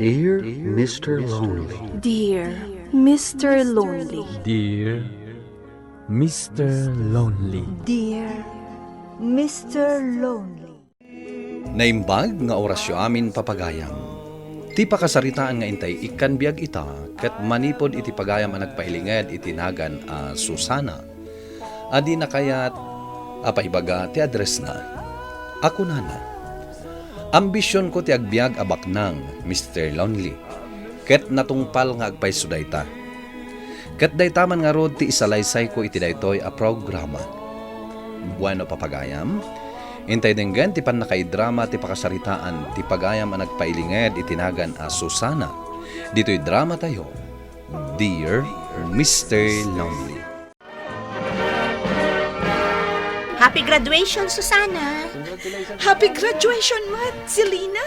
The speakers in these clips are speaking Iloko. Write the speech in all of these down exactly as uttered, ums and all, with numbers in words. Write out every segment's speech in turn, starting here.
Dear Mister Lonely. Dear Mister Lonely. Dear Mister Lonely. Dear Mister Lonely. Naimbag nga orasyo amin, papagayam. Ti pakasaritaan nga intay ikkan biag ita, ket manipud iti pagayam a nagpailinged iti nagan a Susana. A dina kayat a paibaga ti addressna. A kunana, "Ambisionko ti agbiag a baknang, Mister Lonely, ket natungpal nga agpayso dayta. Ket dayta man ngarud ti isalaysayko iti daytoy a programa." Bueno, papagayam, intay denggen ti pannakaidrama ti pakasaritaan ti pagayam a nagpailinged iti nagan a Susana. Ditoy dramatayo, Dear Mister Lonely. Happy graduation, Susana! Happy graduation met, Selina!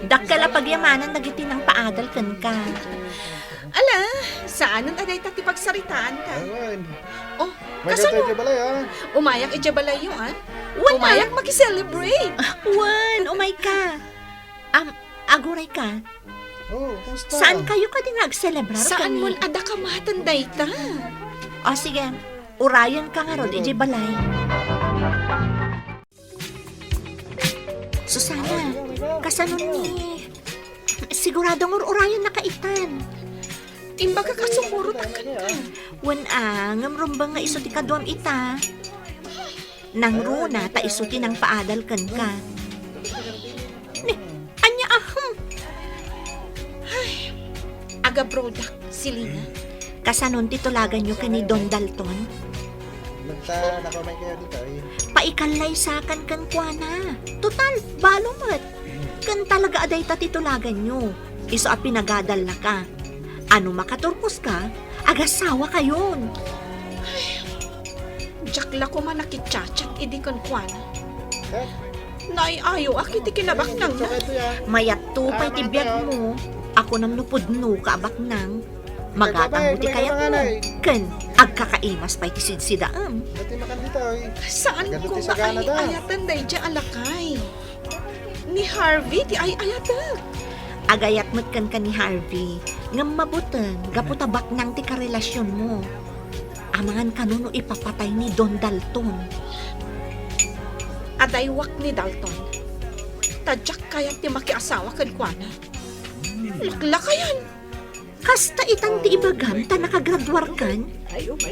Dakkel a pagyamanan dagiti nangpaadal kenka. Ala, saanen a dayta ti pagsaritaanta. Awan. Oh, kasano? Idiay balay, ah. Umayak idiay balayyo, ah. Wen, umayak ah. Makiselebrate. Wen, umayka. Am, agurayka. Oh, kumusta? Saan kayo kadi nga agselebrar? Saan kami? Mon adda kamaten dayta? O, sige. Urayenka ngarud idiay balay. Susana, kasano ni? Sigurado nga ur-urayen na kaitan. Imbagak a sumurot a kenka. Wen a, ngem rumbeng nga isu ti kaduam ita. Nangruna ta isu ti nangpaadal kenka. Ni, ania a, hmm. Ay, agabrodak, Selina. Kasanon ti tulaganyo ken ni Don Dalton? Nagta-, nakamay kayo dito, eh. Paikallaysakan kenkuana. Total, balo met. Ken talaga a dayta ti tulaganyo. Isu a pinagadalnaka. A no makaturposka, agasawa kayon. Ay, diak la koma nakichat-chat idi kenkuana. Eh? Naay-ayoak iti kinabaknangna. Mayatto pay ti biagmo. A kunam no pudnoka a baknang. Magatangmo ti kayatmo. Ken agkakaimas pay ti sidsidaem. Saanko nga ay-ayaten daydiay a lakay. Ni Harvey ti ay-ayatek. Agayat met kenka ni Harvey, ngem mabuteng gapu ta baknang ti karelasionmo. Amangan kano no ipapatay ni Don Dalton. Adaywak ni Dalton. Ta diak kayat ti makiasawa kenkuana. Laklakayan! Kasta itan ti ibagam ta nakagraduarkan?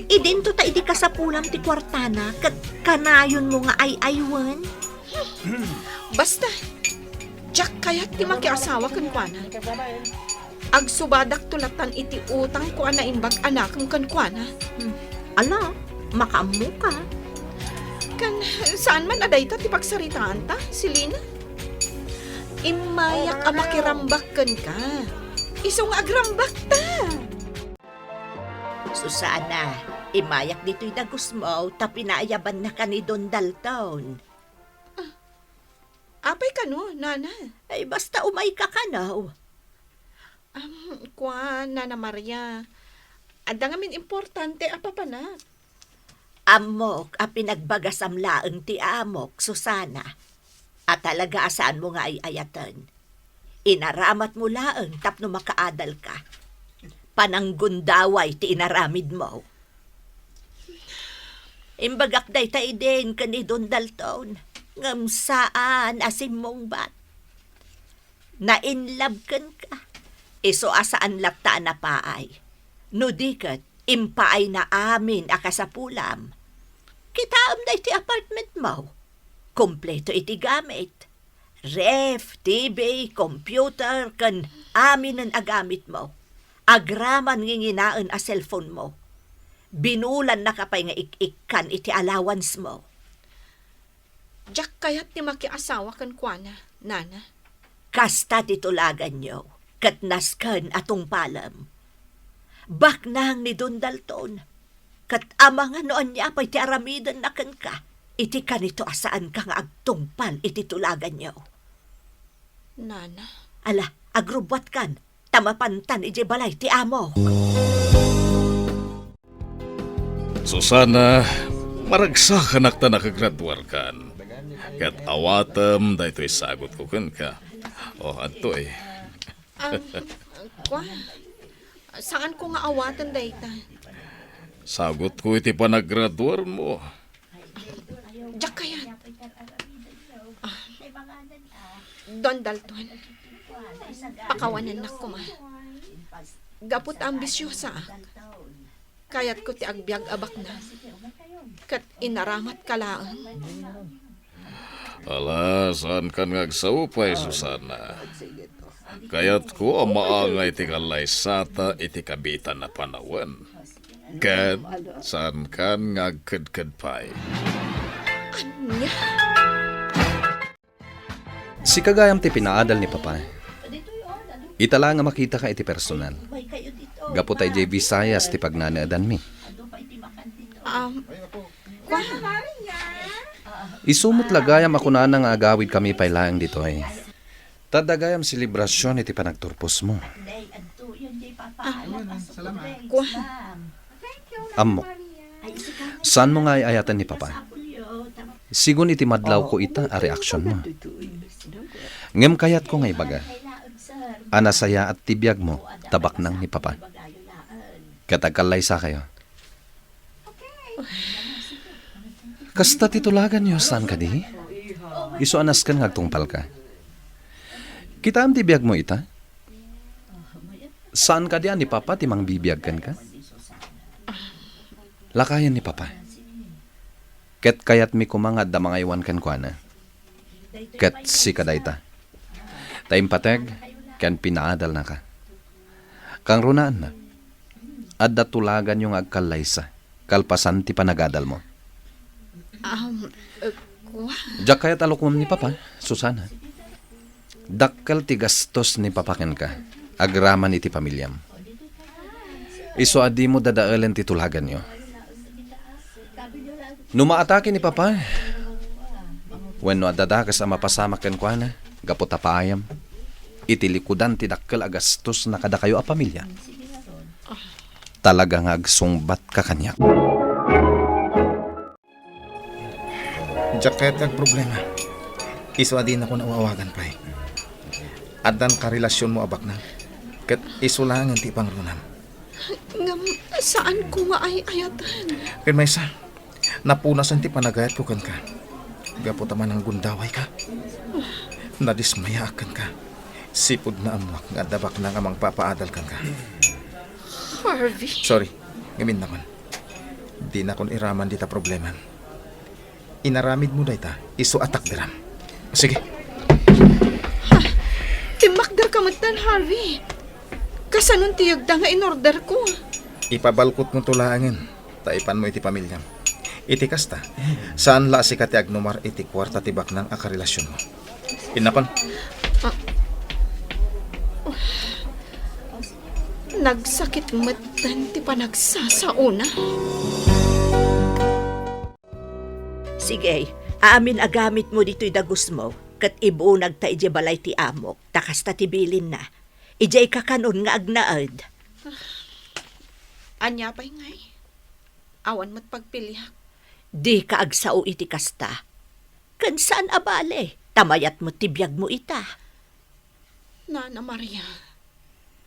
Idinto ta idi kasapulam ti kuartana ket kanayonmo nga ay-aywen? Basta, diak kayat ti makiasawa kenkuana. Agsubadakto latan iti utangko a naimbag a nakem kenkuana. Hmm. Ala, makaammoka. Ken saan man a dayta ti pagsaritaanta, Selina? Immayak a makirambak kenka. Isu nga agrambakta. Susana, immayak ditoy dagusmo ta pinaayabannaka ni Don Dalton. Ah, apay kano, nana? Ay, basta umayka kano. Am, kua, Nana Maria, adda ngamin importante a papanak. Ammok a pinagbagasam laeng ti amok, Susana, a talaga a saanmo nga ay-ayaten. Inaramatmo laeng tapno makaadalka. Pananggundaway ti inaramidmo. Imbagak dayta idin ken ni Don Dalton, ngem saan a simmungbat. Nainlab kenka. Isu a saan latta a napaay. No di ket, impaayna amin a kasapulam. Kitaem daytoy apartmentmo. Kompleto iti gamit. Ref, T V, computer, ken aminen a gamitmo. Agraman nginginaen a cellphonemo. Binulannaka pay nga ik-ikkan iti allowancemo. Diak kayat ti makiasawa kenkuana, nana. Kasta ti tulaganyo, ket nasken a tungpalem. Baknang ni Don Dalton, ket amangan no ania pay ti aramidenna kenka, iti kanito a saanka nga agtungpal iti tulaganyo. Nana. Ala, agrubbuatkan, ta mapantan idiay balay ti amok. Susana, maragsakanak ta nakagraduarkan. Ket awatem daytoy sagutko kenka. O, adtoy. Kua, saanko nga awaten dayta. Sagutko iti panagraduarmo. Diak kayat. Ah, Don Dalton, pakawanennak koma. Gapu ta ambisyosaak, kayatko ti agbiag a baknang. Ket inaramat ka laeng. Ala, saankan nga agsao pay, Susana. Kayatko a maangay ti kallaysata iti kabitan a panawen. Ket saankan nga agkedked pay. Ania? Sika gayam ti pinaadal ni Papa. Ita la nga makitaka iti personal. Gapu ta idiay Visayas ti pagnanaedanmi. Um, Isu met la gayam a kunana nga agawidkami pay laeng ditoy. Ta adda gayam selebrasion iti panagturposmo. Ah, kua. Ammok. Saanmo nga ay-ayaten ni Papa. Sigun iti madlawko ita a reaksionmo. Ngem kayatko nga ibaga a nasayaat ti biagmo ta baknang ni Papa. Ket agkallaysakayo. Kasta ti tulaganyo, saan kadi? Isu a nasken nga agtungpalka. Kitaem ti biagmo ita? Saan kadi a ni Papa ti mangbibiag kenka? Lakayen ni Papa. Ket kayatmi koma nga adda mangaywan kenkuana. Ket sika dayta. Ta impateg ken pinaadalnaka. Kangrunaanna, adda tulaganyo nga agkallaysa kalpasan ti panagadalmo. Um, uh, kua? Diak kayat a lukuem ni Papa, Susana. Dakkel ti gastos ni Papa kenka agraman iti pamiliam. Isu a dimo dadaelen ti tulaganyo. No maatake ni Papa, wenno adda dakes a mapasamak kenkuana gapu ta paayam iti likudan ti dakkel a gastosna kadakayo a pamilia, talaga nga agsungbatka kaniak. Diak kayat nga agproblema. Isu a dinakon aw-awagan pay. Addan karelasionmo a baknang, ket isu laengen ti ipangrunam. Ngem saanko nga ay-ayaten. Ken maysa, napunasen ti panagayatko kenka. Gapu ta mananggundawayka, nadismayaak kenka. Sipud naammoak nga adda baknang a mangpapaadal kenka. Harvey. Sorry, ngem innakon. Dinakon iraman dita problema. Inaramidmo dayta isu a takderam. Sige. Ha? Timmakderka metten, Harvey. Kasanon ti yegda nga inorderko? Ipabalkotmo to laengen, ta ipanmo iti pamiliam. Iti kasta, saan la a sika ti agnumar iti kuarta ti baknang a karelasionmo. Innakon. Ah. Nagsakit metten ti panagsasaona. Sige, amin a gamitmo ditoy dagusmo, ket ibunagta idiay balay ti amok, ta kasta ti bilinna. Idiay kakanon nga agnaed. Ania pay ngay? Awan met pagpiliak. Dika agsao iti kasta. Ken saan a bale, ta mayat met ti biagmo ita. Nana Maria,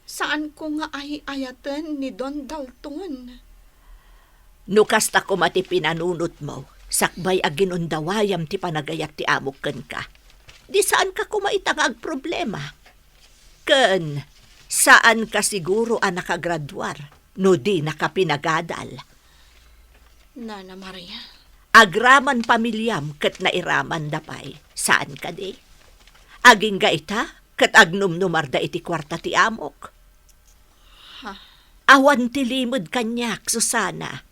saanko nga ay-ayaten ni Don Dalton. No kasta koma ti pinanunotmo, sakbay a ginundawayam ti panagayat ti amok kenka, di saanka koma ita nga agproblema. Ken saanka siguro a nakagraduar no dinaka pinagadal. Nana Maria. Agraman pamiliam ket nairamanda pay, saan kadi? Agingga ita ket agnumnumarda iti kuarta ti amok. Ha? Awan ti limed kaniak, Susana.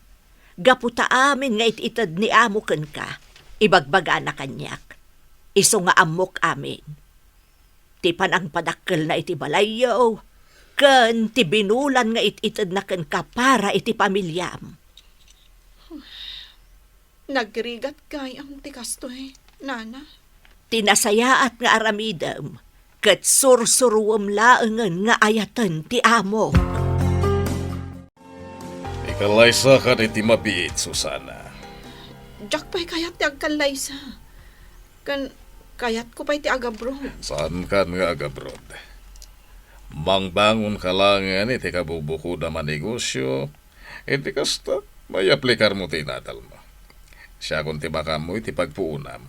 Gapu ta amin nga it-ited ni amo kenka, ibagbagana kaniak. Isu nga ammok amin. Ti panangpadakkelna iti balayyo, ken ti binulan nga it-itedna kenka para iti pamiliam. Nagrigat gayam ti kastoy, Nana. Ti nasayaat nga aramidem, ket sursuruem laengen nga ayaten ti amo. Ikallaysakan iti mabiit, Susana. Diak pay kayat ti agkallaysa. Ken kayatko pay ti agabroad. Saankan nga agabroad. Mangbangonka laengen iti kabubukodam a negosio, iti kasta, maiaplikarmo ti inadalmo. Siakon ti makaammo iti pagpuonam.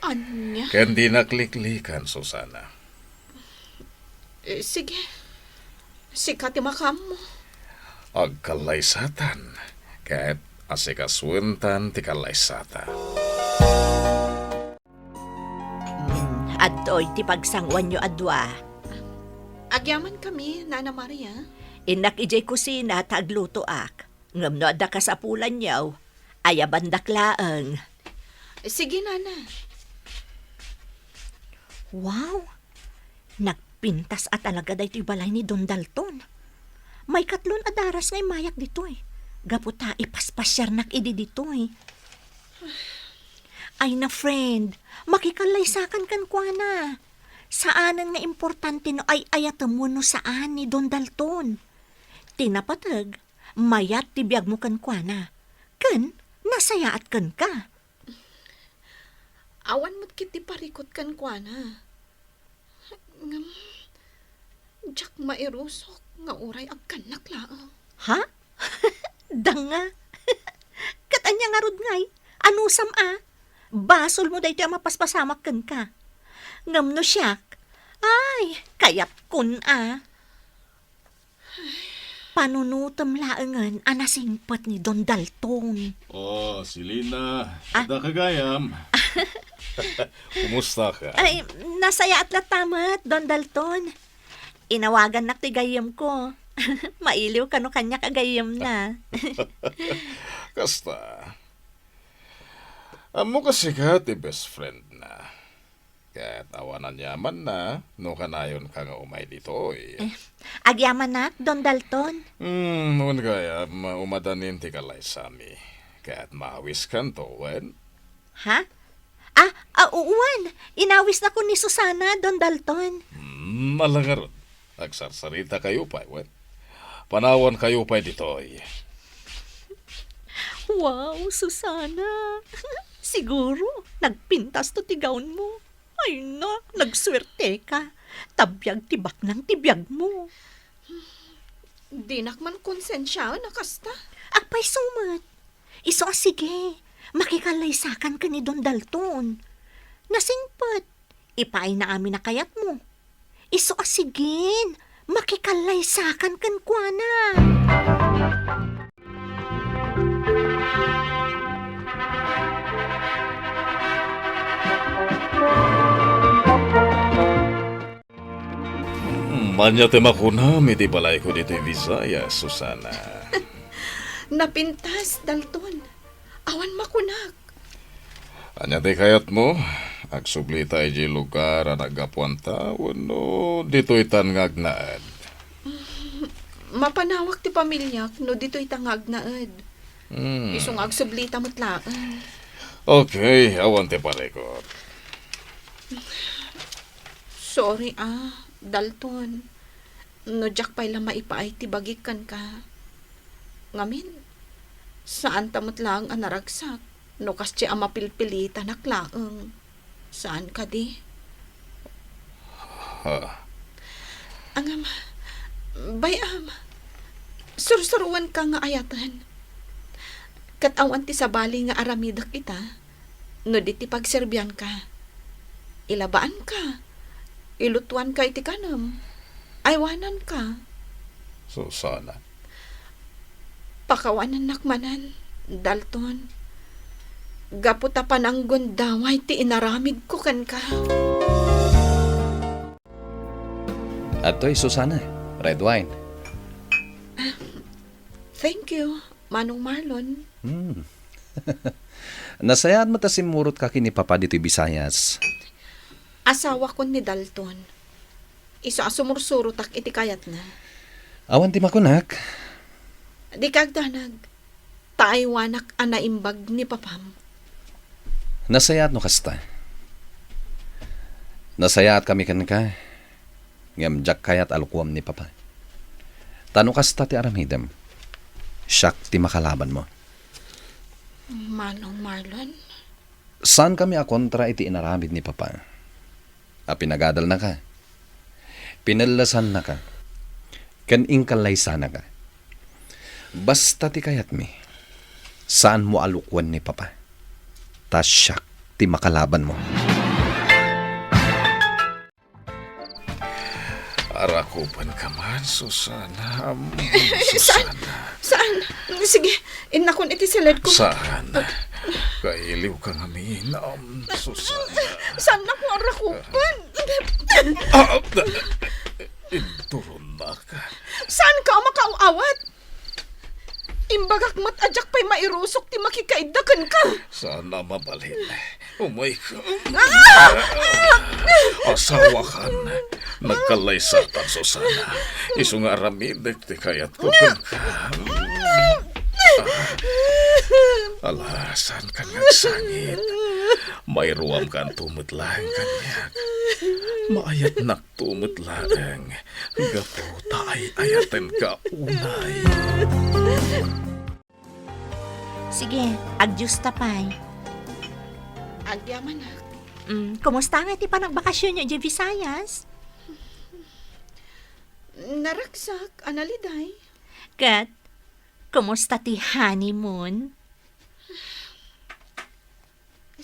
Ania? Ken dinak liklikan, Susana. Eh, sige. Sika ti makaammo. Agkallaysatan, ket asikasuentan ti kallaysata. Hmm, adtoy ti pagsanguanyo a dua. Agyamankami, Nana Maria. Innak idiay kusina ta aglutoak. Ngem no adda kasapulanyo, ayabandak laeng. Sige, Nana. Wow! Nagpintas a talaga daytoy balay ni Don Dalton. Maikatlon a daras nga immayak ditoy. Gapu ta ipaspasiarnak idi ditoy. Ay na, friend, makikallaysakan kenkuana. Saanen nga importante no ay-ayatem wenno saan ni Don Dalton. Ti napateg, mayat ti biagmo kenkuana. Ken nasayaat kenka. Awan met ketdi parikut kenkuana. Ngem, diak mairusok nga uray agkannak laeng. Ha? Danga. Ket ania ngarud ngay? Anusam a? Basolmo daytoy a mapaspasamak kenka. Ngem no siak, ay, kayatkon a. Panunotem laengen a nasingpet ni Don Dalton. Oh, Selina, ah, adda ka gayam? Kumusta ka? Ay, nasayaat latta met, Don Dalton. Inawagannak ti gayyemko. Mailiw kano kaniak a gayyemna. Kasta, ammo kasi ka ti best friend na. Ket awan aniamanna no kanayonka nga umay ditoy. Eh, agyamanak, Don Dalton. Hmm, wen gayam, umadanin ti kalaysami. Ket maawiskanto, wen? Ha? Ah, ah, wen. Inawisnakon ni Susana, Don Dalton. Hmm, ala ngarud. Agsarsarita kayo pay, wen? Panawan kayo pay ditoy. Wow, Susana. Siguro, nagpintas to ti gown mo. Ay na, nagsuerte ka. Tabiag ti baknang ti biag mo. Dinak man konsensiaen a kasta. Agpayso met. Isu a sige, makikallaysakan ken ni Don Dalton. Nasingpet, ipaayna amin a kayatmo. Isu a sigin, makikallaysakan kenkuana. Hmm, ania ti makunam iti balayko ditoy Visayas, Susana? Napintas, Dalton. Awan makunak. Ania ti kayatmo? Agsubli ta idiay lugar a naggapuanta wenno ditoy tan nga agnaed? Mapanawak ti pamiliak no ditoy ta nga agnaed. Hmm. Isu nga agsubli ta met laeng. Okay, awan ti parikut. Sorry, ah, Dalton. No diak pay la maipaay ti bagik kenka. Ngamin, saan ta met laeng a naragsak no kasdi a mapilpilitanak laeng. Saan kadi? Ha? Ngem, bay-am, sursuroenka nga ayaten. Ket awan ti sabali nga aramidek ita, no di ti pagserbianka. Ilabaanka, ilutuanka iti kanem, aywananka. Susana. Pakawanennak manen, Dalton. Gapu ta pananggundaway ti inaramidko kenka. Adtoy, Susana, red wine. Ah, thank you, Manong Marlon. Hmm. Nasayaat met a simmurotka ken ni Papa ditoy Visayas. Asawakon ni Dalton. Isu a sumursurotak iti kayatna. Awan ti makunak. Dika agdanag. Ta aywanak a naimbag ni Papam. Nasayaat no kasta. Nasayaatkami kenka, ngem diak kayat a lukuam ni Papa. Ta no kasta ti aramidem, siak ti makalabanmo. Manong Marlon? Saankami a kontra iti inaramid ni Papa. A pinagadalnaka. Pinellasannaka ken inkallaysanaka. Basta ti kayatmi, saanmo a lukuen ni Papa, ta siak ti makalabanmo. Arakupenka man, Susana. Am, Saan? Susana. Saan? Sige, innakon iti siled ko. Saan? Kailiwka ngamin, am, Susana. Saannak nga arakupen? Ah, inturonnaka. Saanka a makaaw-awat? Imbagak met a diak pay mairusok ti makikaidda kenka. Saan a mabalin. Umayka. Ah! Asawakan. Nagkallaysatan, Susana. Isu nga aramidek ti kayatko kenka. Ah, ala, saankan nga agsangit. Mairuamkanto met laeng kaniak. Maayatnakto met laeng gapu ta ay-ayatenka unay. Sige, agdios ta pay. Agyamanak. Mm, kumusta nga ti panagbakasionyo idiay Visayas? Naragsak a naliday. Ket, kumusta ti honeymoon?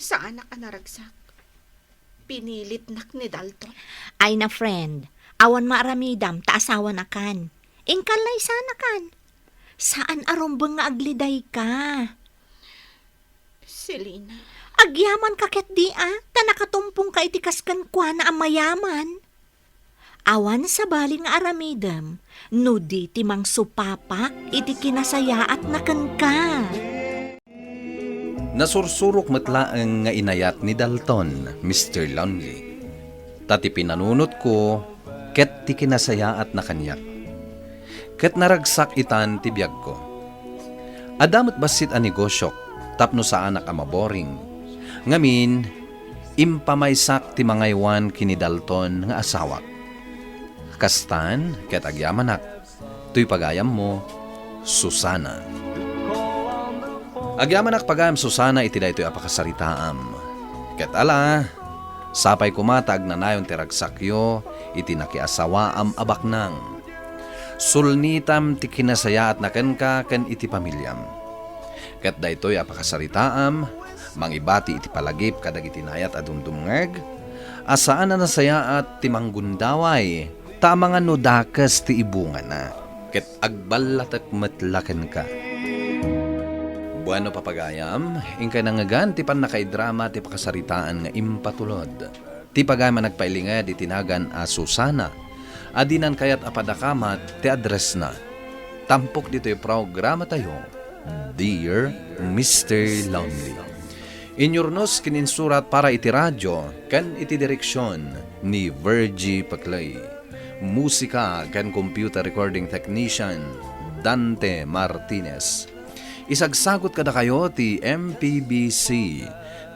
Saanak a naragsak. Pinilitnak ni Dalton. Ay na, friend, awan maaramidam ta asawanakan. Inkallaysanakan. Saan a rumbeng nga aglidayka. Selina. Agyamanka ketdi a, ta nakatumpongka iti kas kenkuana a mayaman. Awan sabali nga aramidem, no di ti mangsupapak iti kinasayaatna kenka. Nasursurok met laeng nga inayat ni Dalton, Mister Lonely. Ta ti pinanunotko ket ti kinasayaatna kaniak. Ket naragsak itan ti biagko. Adda met bassit a negosiok tapno saanak a maboring. Ngamin, impamaysak ti mangaywan ken ni Dalton nga asawak. Kastan ket agyamanak, toy pagayammo, Susana. Agyamanak pagayam, Susana, iti daytoy a pakasaritaam. Ket ala, sapay koma ta agnanayon ti ragsakyo iti nakiasawaam a baknang. Sulnitam ti kinasayaatna kenka ken iti pamiliam. Ket daytoy a pakasaritaam, mangibati iti palagip kadagiti nayat a dumdumngeg, a saan a nasayaat ti manggundaway, ta amangan no dakes ti ibungana, ket agballatek met la kenka. Bueno, papagayam, inkay nangngegan ti pannakaidrama ti pakasaritaan nga impatulod. Ti pagayam a nagpailinged iti nagan a Susana, a dinan kayat a padakamat ti addressna. Tampok ditoy programatayo, Dear Mister Lonely. Inyurnos ken insurat para iti radio ken iti direksion ni Virgie Paclay. Musika ken computer recording technician, Dante Martinez. Isagsagot kadakayo ti M P B C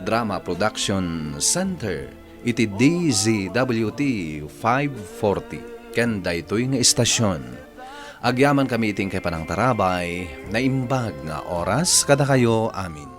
Drama Production Center iti D Z W T five forty ken daytoy nga istasion. Agyamankami iti inkay panangtarabay, naimbag nga oras kadakayo amin.